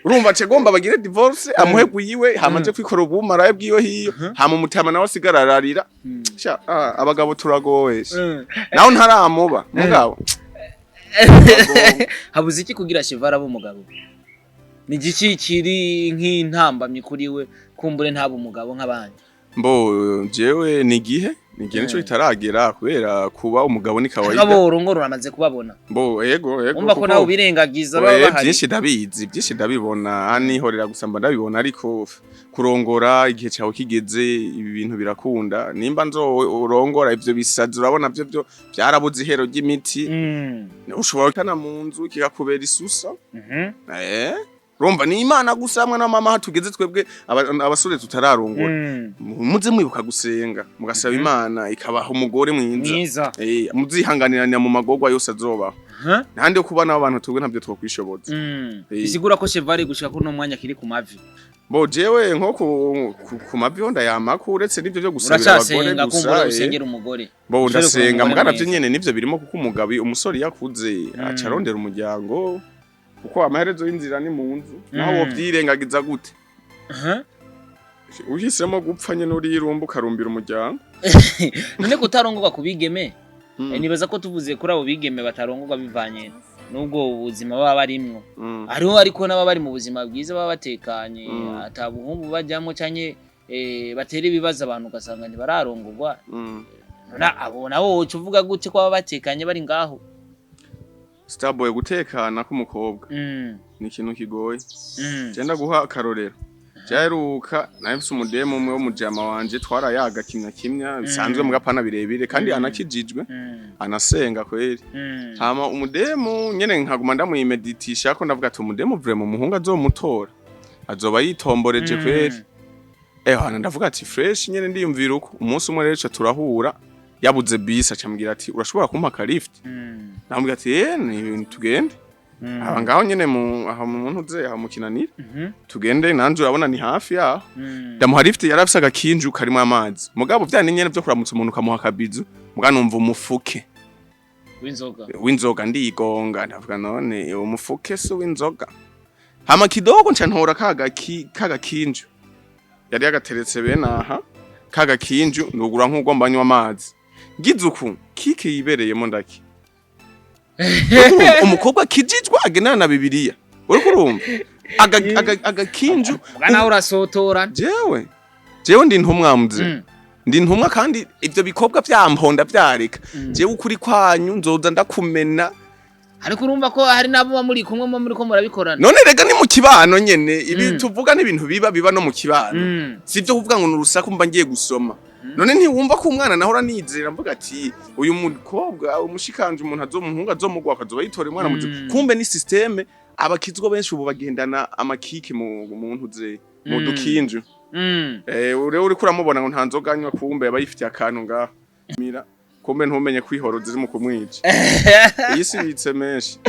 Urumva cegomba bagire divorce, amuhe gwiwe, hama aje kwikora ubumaraye bwiwe hiyo, hama umutama nawe asigara ararira. Sha, abagabo turagowe sha. Naho ntaramuba mugabo. Habuze iki kugira Chevara abe umugabo? Ni igiki kiri nk'intambamyi kuri we kumbure ntabe umugabo nk'abandi? Mbo jewe ni igihe nico kitaragera, kubera kuba umugabo ni kawaida. Abo urongora uramaze kubabona? Mbo ego. Umva ko nawe ubirengagiza baba bahari. Byinshi ndabizi, byinshi ndabibona, nihorera gusa mba ndabibona, ariko kurongora igihe cyawe kigeze ibi bintu birakunda. Nimba nzo urongora ivyo bisazi urabona byo byarabuze ihero ry'imiti. Ushobora gukana mu nzu kikakubera isusa. Urumva ni Imana gusa hamwe na mama hatugeze twebwe abasore tutararongora. Muze mwibuka gusenga, mugasaba Imana ikabaha umugore mwiza. Mwiza. Muzihanganiranira mu magorwa yose azobaho. Ntandi yo kuba n'abantu twebwe ntabyo twokwishoboza. Bisigura ko Chevare gushika kuri uno mwanya kiri ku mavi. Bo jewe nko ku mavi ho ndayamako, uretse n'ivyo byo gusabira abagore Uracasenga gusa. Kumbura usengera umugore. Bo Ushobore ndasenga kuba mugana umugore vyo mwiza. nyene nivyo birimo, kuko umugabo umusore yakuze aca arondera umuryango, kuko amaherezo y'inzira ni mu nzu, naho wovyirengagiza gute. Uhisemo gupfa nyene urirumba ukarumbira umuryango. None kutarongorwa ku bigeme, nibaza ko tuvuze kuri abo bigeme batarongorwa bivanye n'ubwo buzima baba barimwo, hariho ariko n'ababa bari mu buzima bwiza, baba batekanye, ata buhumbu bajyamo canke Batera ibibazo abantu, ugasanga ntibararongorwa. None abo nabo woca uvuga gute ko baba batekanye bari ngaho? Starboy, gutekana k'umukobwa ni ikintu kigoye. Genda guha akarorero. Jaheruka nawe mfise umudemu umwe w'umujama wanje, twarayaga kimya kimya bisanzwe, mugapana birebire, kandi anakijijwe, anasenga kweri. Hama umudemu nyene nkaguma ndamwimeditisha ko ndavuga ati umudemu vraiment umuhungu azomutora azoba yitomboreje kweri. Hana ndavuga ati fresh nyene, ndiyumvira uko. Umunsi umwe rero ca turahura yabuze bisi, acambwira ati urashobora kumpa aka lift? Ndamubwira ati ni tugende. Aba ngaho nyene mu aho mu ntuze aho mu Kinanira. Tugende nanje urabona ni hafi yaho. Ndamuha lift, yari afise agakinju karimo amazi, mugabo vya ni nyene vyo kuramutsa umuntu ukamuha akabizu, muga numva umufuke w'inzoga. W'inzoga. Ndigonga, ndavuga none uwo mufuke si uw'inzoga? Hama kidogo nca ntora kaga kinju yari yagateretse bene aha, kaga kinju ndugura nk'ugomba mbanywa amazi, ngize uku kike yibereyemo ndaki. Urumva, umukobwa kijijwe agendana na Bibiliya, uriko urumva agakinju. Muga nawe urasotora. Jewe ndi intumwa mze. Ndi intumwa, kandi ivyo bikobwa vyamponda vyareka. Jewe ukuri kwanyu nzoza ndakumena. Ariko urumva ko hari n'abo muba muri kumwe, muba muriko murabikorana. None rega ni mu kibano nyene ibi tuvuga n'ibintu biba no mu kibano. Si ibyo kuvuga ngo ni urusaku mba ngiye gusoma. None ntiwumva ko umwana nahora nizera mvuga ati uyu mukobwa umushikanje umuntu azomuhunga azomugwa akazoba yitora umwana muzima? Kumbe ni système. Abakizwa benshi ubu bagendana amakike mu ntuze mu dukinju. Ure uriko uramubona ngo nta nzoga anywa, kumbe aba yifitiye akantu ngaho mira, kumbe ntumenye kwihoro ziri mu kumwica. Iyi si ibitse menshi.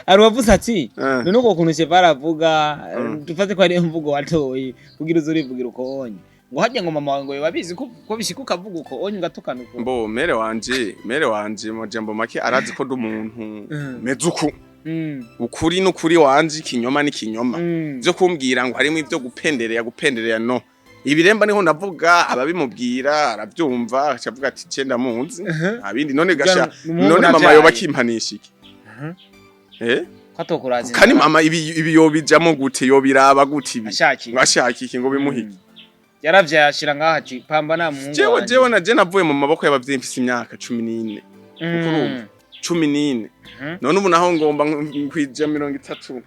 Hari uwavuze ati none uko kuntu Chevara avuga, dufate ko ari imvugo watoye kugira uze urivugira uko onye, ngo harya ngo mama wawe ngo biba bizi ko bishika ukavuga uko onye, ugatukana uko? Mbo mere wanje mu majambo make arazi ko ndi umuntu meze uku. Ukuri n'ukuri wanje, ikinyoma n'ikinyoma. Vyo kumbwira ngo harimo ivyo gupendereya no ibiremba niho ndavuga, ababimubwira aravyumva, acavuga ati ce ndamuzi, nta bindi. None gasha Ni umuhungu none mama navyaye. yoba akimpanisha iki? Ko atokuraza. Kandi mama ibi yobijamo gute, yobiraba gute ibi? Ashakiye. Ngo ashaka iki, ngo bimuhe iki? Yaravyaye ashira ngaho ati pamba nta muhungu Jewe wanje. jewe na je navuye mu maboko y'abavyeyi mfise imyaka 14. Urumva, 14. None ubu naho ngomba kwija 30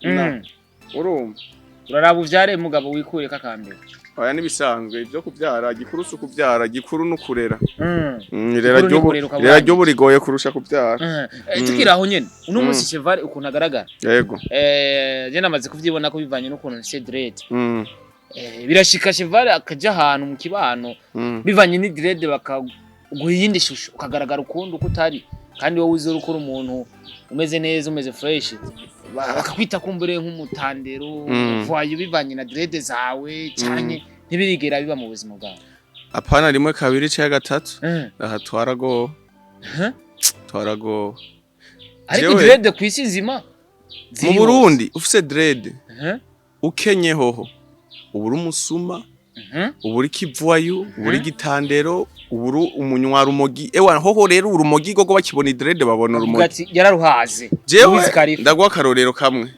na urumva. Uraraba uvyare mugabo, wikureko akambere. Oya, nibisanzwe ibyo kuvyara, gikuru si ukuvyara, gikuru n'ukurera. Irera Gikuru ni ry'ubu kurera ukaba irera urangije. ry'ubu rigoye kurusha kuvyara. Tukiri aho nyene, uno munsi Chevale ukuntu agaragara, Yego. Je namaze kuvyibona ko bivanye n'ukuntu mfise dread, birashika Chevale akaja ahantu mu kibano, bivanye ni dread bakaguha iyindi shusho, ukagaragara ukundi uko utari, kandi wowe uzi ukora umuntu umeze neza, umeze fresh, bakakwita kumbure nk'umutandero voyou bivanye na dread zawe, canke ntibirigera biba mu buzima bwawe? Apana rimwe, kabiri canke gatatu. Aha twaragowe. Twaragowe. Ariko Jewe- dread kw'isi nzima Mu ziri hose. Burundi ufise dread ukenye hoho uba uri umusuma, uba uri kivoyou, uba uri gitandero, uba uri umunywa rumogi. Ewa hoho rero urumogi gogo bakibona idread babona Avuga urumogi. ati yararuhaze. Jewe Wiz Khalifa. ndaguha akarorero kamwe.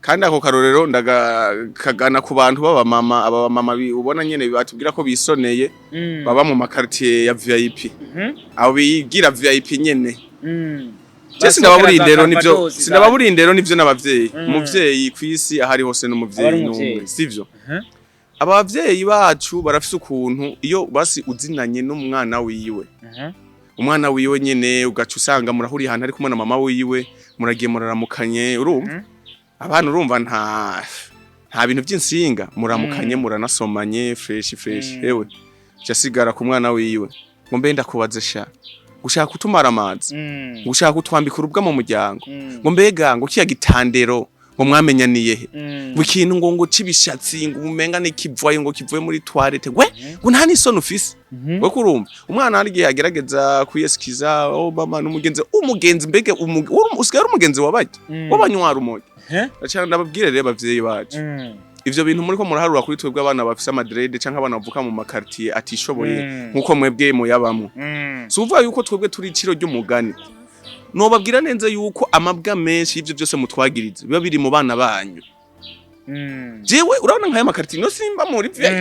Kandi ako karorero ndagakagana ku bantu b'abamama, aba bamama ubona nyene batubwira ko bisoneye, baba mu makartier ya VIP, abo bigira VIP nyene. Je sindababura indero nivyo, sindababura indero nivyo n'abavyeyi. Umuvyeyi kw'isi ahari hose Aba ari n'umuvyeyi umuvyeyi. n'umwe, sivyo? Abavyeyi bacu barafise ukuntu iyo basi uzinanye n'umwana wiwe, umwana wiwe nyene, ugaca usanga murahuriye ahantu ari kumwe na mama wiwe, muragiye muraramukanye, urumva abana, urumva nta bintu by'insinga, muramukanye, muranasomanye fresh fresh. Ewe asigara ku mwana wiwe ngo mbe ndakubaze sha, gushaka kutumara amazi, gushaka kutwambika urubwa mu muryango, ngo mbega ngo kiya gitandero ngo mwamenyaniye he? Ngo ikintu ngo c'ibishatsi ngo umenga n'ikivayo ngo kivuye muri toilette, we ngo nta n'isoni ufise. We kurumva umwana hari igihe agerageza kwiyesikiza: oh mama n'umugenzi, umugenzi mbege usigaye ari umugenzi wabarya w'abanywa rumogi. Aca ndababwire rero abavyeyi bacu, ivyo bintu muriko muraharura kuri twebwe abana bafise amadread canke abana bavuka mu makartier atishoboye nkuko mwebwe muyabamwo, si uvuga yuko twebwe turi iciro ry'umugani. Nobabwira neza yuko amabwa menshi y'ivyo byose mutwagiriza biba biri mu bana banyu. Jewe urabona nk'aya ma quartier no simba muri VIP,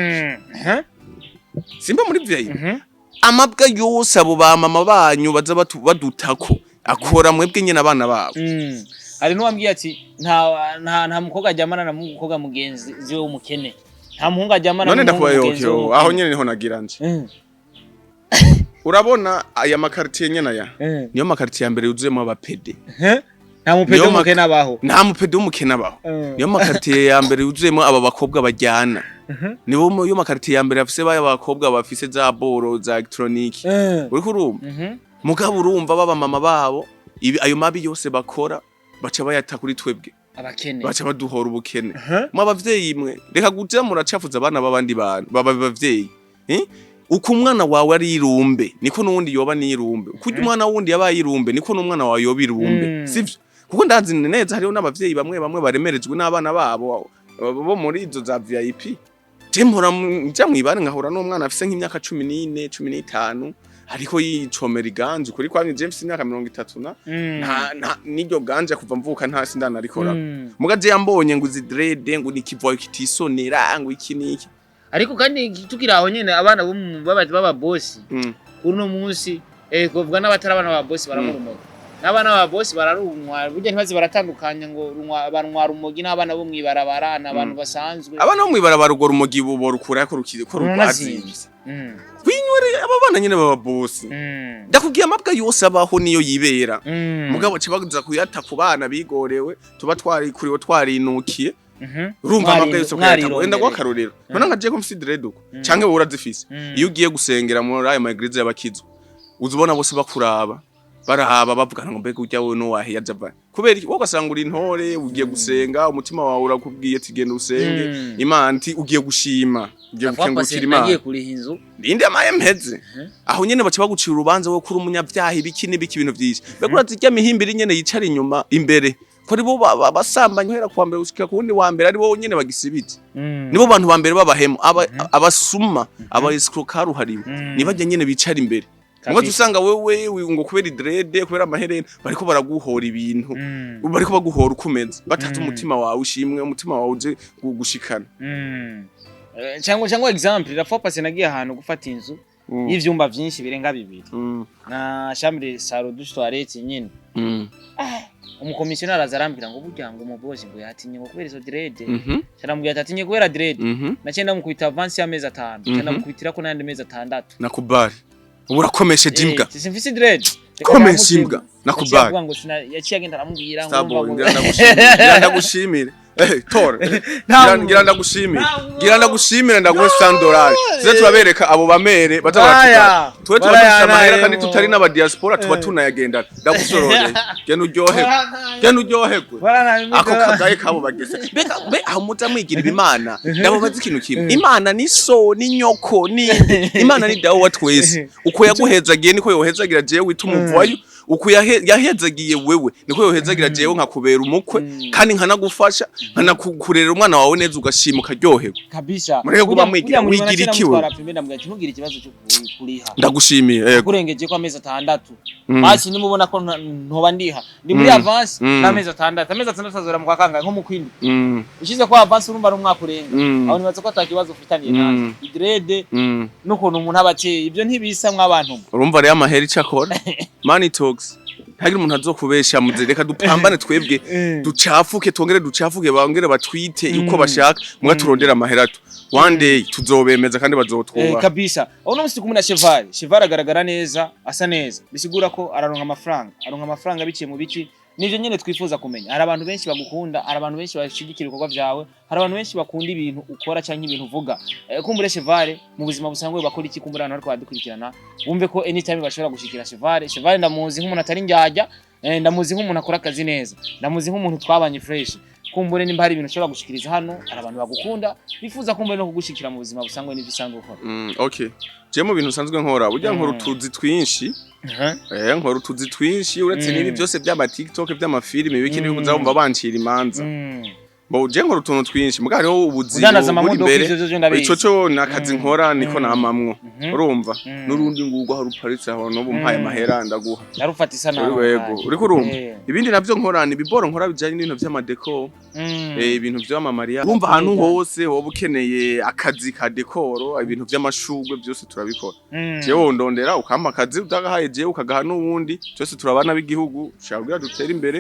simba muri VIP. Amabwa yose abo ba mama banyu baza badutako akora mwebwe nyene abana babo. Hari n'uwambwiye ati nta mukobwa aryamana na mukobwa mugenzi ziwe w'umukene, nta muhungu aryamana None n'umuhungu ndakubaye, mugenzi we okay, w'umukene. aho nyene niho nagira nje. Urabona aya ma quartier nyene aya, niyo ma quartier ya mbere yuzuyemo aba pédé. Nta mu pédé Niyo w'umukene abaho. Nta mu pédé w'umukene abaho. Niyo ma quartier ya mbere yuzuyemo aba bakobwa bajyana, nibo yo ma quartier ya mbere bafise baya bakobwa bafise za boro za électronique. Uriko urumva? Mhm. Mugabo urumva baba mama babo ibi ayo mabi yose bakora baca bayata kuri twebwe. Abakene. Baca baduhora ubukene. Mwe abavyeyi mwe, reka kuja muracafuza abana b'abandi bantu baba bavyeyi, eh? Uko umwana wawe ari irumbe niko n'uwundi yoba n'irumbe, uko umwana wundi yabaye irumbe niko n'umwana wawe yoba irumbe. Sivyo? Kuko ndazi neza hariho n'abavyeyi bamwe bamwe baremerejwe n'abana babo bo muri izo za VIP. Je mpora nja mwibare nkahura n'umwana afise nk'imyaka 14, 15, ariko yicomera iganzu kuri kwamye. Je mfise imyaka 30 na nta n'iryo ganja kuva mvuka nta sindanarikora. Muga je yambonye ngo izi dread ngo ni kivoyo kitisonera ngo iki niki. Ariko kandi tukiri aho nyene, abana bo baba bosi kuri uno munsi, kuvuga n'abatari abana ba bosi baranywa urumogi, n'abana ba bosi bararunywa. Burya ntibaze baratandukanya ngo runywa banywara urumogi n'abana bo mw'ibarabara n'abantu basanzwe. Abana bo mw'ibarabara urwo rumogi borukura ko ko Runazimvye. rwazimvye. Winywere aba bana nyene baba bosi. Ndakubwiye, amabwa yose abaho niyo yibera. Mugabo baca baza kuyata ku bana bigorewe, tuba twarikuriwe twarinukiye. Urumva, amabwa yose kuyata wenda kwakarorero none nka je ko mfise dread uko canke wowe urazifise, iyo ugiye gusengera muri ayo ma église y'abakizwa uza ubona bose bakuraba, barahaba bavugana ngo mbega urya wewe nuwahe yaja ava kubera iki? Wowe ugasanga uri intore, ugiye gusenga, umutima wawe urakubwiye ati genda usenge. Imana ati ugiye gushima, ugiye gukengurukira Imana. Nagiye kuriha inzu. Ninde amaye mpeze aho nyene baca bagucira urubanza wo kuri umunyabyaha, ibiki n'ibiki, ibintu vyinshi. Mbega urazi irya mihimbiri nyene yicara inyuma imbere ko ari bo basambanye uhera kuwa mbere gushika ku wundi wa mbere, ari bo nyene bagisibitse? Nibo bantu ba mbere babahemu, abasuma, aba escroc karuhariwe. Nibajya nyene bicara imbere. Mugace usanga wewe ngo kubera i dread, kubera amaherena, bariko baraguhora ibintu, bariko baguhora uko umeze, batazi umutima wawe ushimwe, umutima wawe uje gushikana. Cyangwa exemple, la fois passée nagiye ahantu gufata inzu y'ivyumba vyinshi birenga bibiri na chambre, salon, douche, toilette nyine. Umukomisiyoneri araza arambwira ngo burya ngo umubosi ngo yatinye ngo kubera izo dread. Caramubwira ati atinye kubera dread? Naciye ndamukubita avance y'amezi 5, ca ndamukubitirako n'ayandi mezi 6. Nakubali, ubu urakomesheje imbwa. Eh, simfise dread. Komesha imbwa, nakubali. Yaciye avuga ngo yaciye agenda aramubwira ngo Starboy, urumva ngo ngira ndagushimire, ngira ndagushimire. Tora. Ngira ndagushimire. Ngira ndagushimire, ndaguhe $100. Tuze turabereka abo bamere baza Aya. baratuka. Twe tuba dufite amahera kandi Baraya. tutari n'aba diaspora, tuba tunayagendana. Ndagusororeye. Genda uryoherwe. Genda uryoherwe. Ako kagaye kabo bagese. Mbega mbe aho muza mwigira ibimana. Ndababaza ikintu kimwe. Imana ni so, ni nyoko, ni Imana ni dawe wa twese. Uko yaguhezagiye niko yohezagira jewe wita umuvayo. Uko yahezagiye wewe niko yohezagira jewe nkakubera umukwe kandi nkanagufasha, nkanakurera umwana wawe neza, ugashima ukaryoherwa. Kabisa. Mureke kuba mwigira- wigira iki wewe? Ndamubwira ati ntugire ikibazo cyo kuriha. Ndagushimiye, yego. Kurengeje ko amezi 6, basi nimubona ko ntoba ndiha ndi muri avance n'amezi 6, amezi 6 azora mu kwa kangahe? Nko mu kwindwi. Ushize ko avance, urumva ari umwaka urenga. Aho nibaza ko ata kibazo ufitaniye nanjye, i dread n'ukuntu umuntu aba ateye, ibyo ntibisa mw'abantu mwe. Urumva rero amahera icyo akora, money talks. Ntagire umuntu azokubesha muze, reka dupambane twebwe, ducafuke, twongere ducafuke, bongere batwite uko bashaka, muga turondera amahera tu one day tuzobemeza kandi bazotwubaha. Kabisa. Aho uno musi kumwe na Cheval. Cheval agaragara neza, asa neza, bisigura ko araronka amafaranga. Aronka amafaranga biciye mu biki? Nivyo nyene twifuza kumenya. Hari abantu benshi bagukunda, hari abantu benshi bashigikira ibikorwa vyawe, hari abantu benshi bakunda ibintu ukora canke ibintu uvuga. Kumbure Cheval mu buzima busanzwe bakora iki? Kumbure abantu bariko baradukurikirana bumve ko anytime bashobora gushikira Cheval. Cheval ndamuzi nk'umuntu atari njyajya, ndamuzi nk'umuntu akora akazi neza, ndamuzi nk'umuntu twabanye fresh. Kumbure nimba hari ibintu ushobora gushikiriza hano, hari abantu bagukunda bifuza kumbure no kugushikira mu buzima busanzwe n'ivyo usanzwe ukora. Okay, je mu bintu nsanzwe nkora, burya nkora utuzi twinshi. Nkora utuzi twinshi uretse n'ibi byose by'ama TikTok, by'amafilime, ibiki n'ibiki, uzabumva bancira imanza. Bo je nkora utuntu twinshi, muga hariho ubuzima Udandaza buri amamodoka, imbere. ivyo vyo ndabizi. Ico co ni akazi nkora, niko namamwo, urumva. Mm. N'urundi ngurwo aho ruparitse aho, n'ubu mpaye amahera ndaguha. Narufata isanamu. Wego, uriko urumva. Ibindi navyo nkora ni ibiboro nkora bijanye n'ibintu vy'ama déco, ibintu vy'amamariya. Urumva, ahantu hose woba ukeneye akazi ka décor, ibintu vy'amashurwe byose turabikora. Jewe wondondera ukampa akazi, udagahaye jewe ukagaha n'uwundi, twese turabana b'igihugu, dushaka kugira dutere imbere,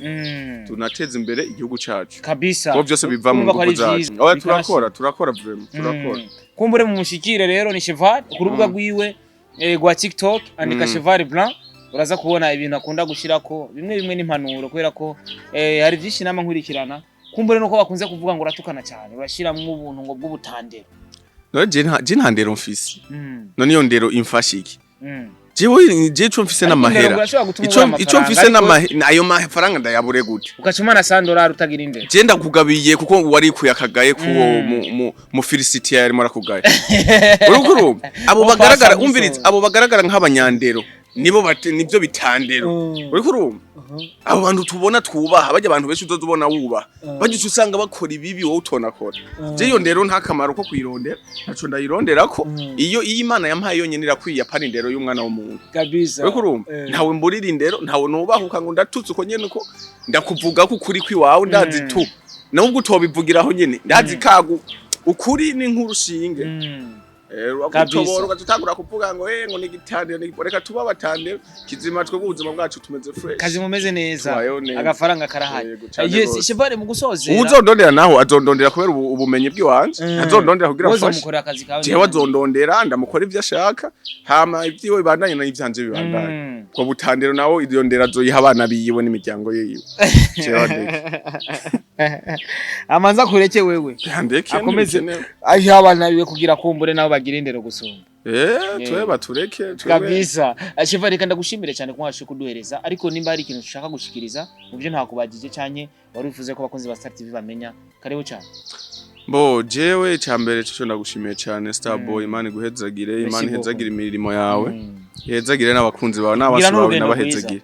tunateza imbere igihugu cacu. Kabisa. Kuko byose biva mu Urumva ko ari nguvu zacu. vyiza. Oya, turakora, vraiment turakora. Kumbure mumushikire rero, ni Cheval ku rubuga rwiwe rwa TikTok, andika Cheval Blanc, uraza kubona ibintu akunda gushirako bimwe bimwe n'impanuro, kubera ko hari byinshi nama nkurikirana. Kumbure nuko bakunze kuvuga ngo uratukana cyane, urashiramwo ubuntu ngo bw'ubutandero. None je nta ndero mfise. None iyo ndero imfasha iki? Jewe je ico mfise Ariko indero n'amahera. ngo urashobora gutuma Ico ubura ico mfise amafaranga, ariko n'amahera, ayo mafaranga ndayabure gute? ugaca umana sandorari utagira indero. Je ndakugabiye kuko warikuye akagaye kuwo mu Felicity yarimo arakugaya. Uriko urumva, abo Wo bagaragara kwa umviriza, Samson. abo bagaragara nk'abanyandero nibo bate, nivyo bitandero. Uriko urumva, abo bantu tubona twubaha, bajya abantu benshi uzozubona wubaha, bajya uca usanga bakora ibibi wowe utonakora. Je iyo ndero nta kamaro ko kuyirondera, ntaco ndayironderako. Iyo Imana yampaye yonyene irakwiye, apana indero y'umwana w'umuntu. Kabisa. Uriko urumva, ntawe mburira indero, ntawe nubahuka ngo ndatutse uko nyene, uko ndakuvuga ko ukuri kwiwawe ndazi tu nubwo utobivugiraho nyene, ndazi kagu ukuri ni nk'urushinge. Uragutobora ugaca utangura kuvuga ngo ngo ni igitandero, ni reka tuba abatandero kizima, twebwe ubuzima bwacu tumeze fresh. Kazi mumeze neza. Tubayeho neza. Agafaranga karahari. Yego, cane Yes. gose. Cheval, mu gusozera, Uzondondera naho azondondera kubera ubumenyi bw'iwanje, azondondera kugira Wowe amfashe. uzomukorera akazi kawe. Jewe azondondera ndamukora ivyo ashaka, hama ivyiwe bibandanye n'ivyanje bibandanye. Ubwo butandero nawo, iyo ndero azoyiha abana biwe n'imiryango yiwe, jewe andeke. Amanza kureke wewe. Andeke. Akomeze. Ntibikenewe. Aho abana biwe kugira kumbure nabo bagira indero gusumba. Twe batureke twebe. Kabisa. Cheval, reka ndagushimire cyane ko mwashe kuduhereza, ariko nimba hari ikintu ushaka gushikiriza mu byo ntakubagije canke wari wifuze ko abakunzi ba Star TV bamenya, karibu cyane. Bo jewe icambere cyo ndagushimiye cyane, Starboy, Imana iguhezagire. Merci Imana beaucoup. ihezagire imirimo yawe, ihezagire n'abakunzi bawe n'abasi Ngira bawe n'urugendo. N'abahezagire,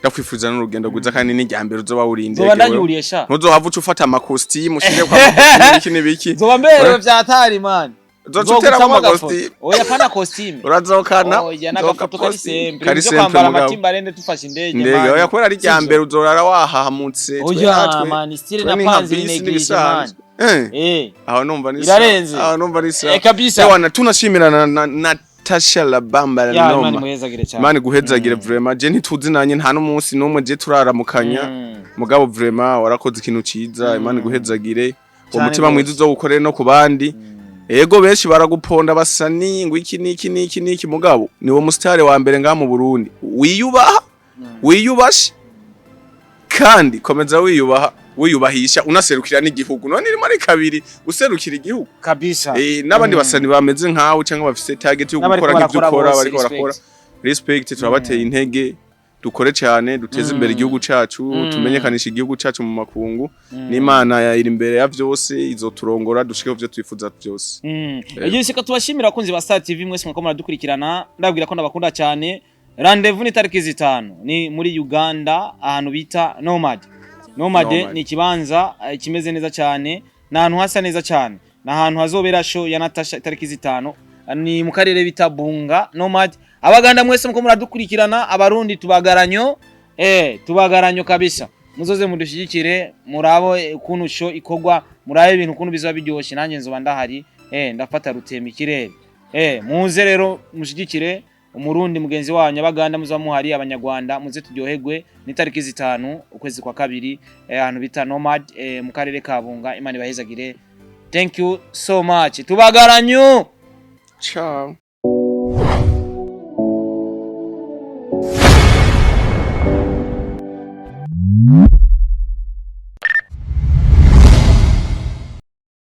ndakwifuza n'urugendo rwiza, kandi n'irya mbere uzoba wurindege. Nzoba ndanyuriye sha. Ntuzohava uca ufata amakositimu ushire kwa makositimu iki n'ibiki. Nzoba mberewe vya hatari man. Uzoca uteramo amakositimu. Oya, pana costume. Urazokana. Oya, n'agafoto kari simple. Kari Byo simple. kwambara Mugabo. amatimbarende tufashe indege. Ndege. Man. Oya, kubera ari irya Sivyo? mbere uzorara wahahamutse. Oya man, style Twe ni nka napanze bisi neglige man. n'ibisanzwe. Aho numva ni sawa. Irarenze. Aho numva ni sawa. Kabisa. Ewana, tunashimira na Natasha Labamba. Ya, Imana Noma. imuhezagire cyane. Imana iguhezagire vraiment. Je ntituzinanye, nta n'umunsi n'umwe je turaramukanya, mugabo vraiment warakoze ikintu ciza. Imana iguhezagire uwo Cane mutima gose. mwiza uzowukorere no ku bandi. Ego, benshi baraguponda basani ngo iki niki niki niki, mugabo niwo musitari wa mbere ngaha mu Burundi wiyubaha, wiyubashe, kandi komeza wiyubaha, wiyubahisha, unaserukira n'igihugu. None irimo ari kabiri userukira igihugu. Kabisa. N'abandi basani bameze nkawe cyangwa bafise target yo N'abariko gukora nk'ivyo barakora ukora, bose, bariko barakora, respect. Respect, turabateye intege, dukore cyane, duteze imbere igihugu cacu, tumenyekanishe igihugu cacu mu makungu. N'Imana iri imbere ya vyose, izoturongora dushike ku vyo twifuza byose. Yes, reka tubashimira abakunzi ba Star TV mwese mwako muradukurikirana, ndabwira ko ndabakunda cyane. Rendezvous ni tariki 5, ni muri Uganda, ahantu bita Nomad. Nomad, Nomad. ni ikibanza kimeze neza cyane, ni ahantu hasa neza cyane, ni ahantu hazobera show ya Natasha tariki 5, ni mu karere bita Bunga Nomad. Abaganda mwese muko muradukurikirana, Abarundi tubagaranyo, tubagaranyo kabisa. Muzoze mudushyigikire, murabo ukuntu show ikorwa, murabe ibintu ukuntu bizoba biryoshye. Nanjye nzoba ndahari, ndafata rutema ikirere. Muze rero mushigikire Umurundi mugenzi wanyu. Abaganda muzoba muhari, Abanyarwanda muze turyoherwe. Ni tariki 5 ukwezi kwa kabiri, ahantu bita Nomad, mu karere ka Bunga. Imana ibahezagire. Thank you so much, tubagaranyu. Ciao.